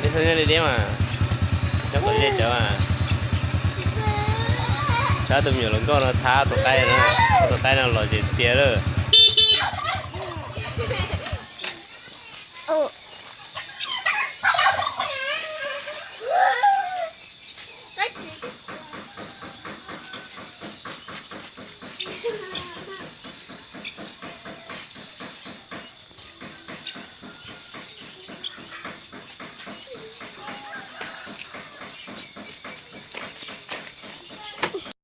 Ib xub nyob li deb mas, nyob tom zej tsawv mas. Tsab tus me nyuam hluas nkauj no thab tus qaib no, tus qaib no los tseem tiag lawm.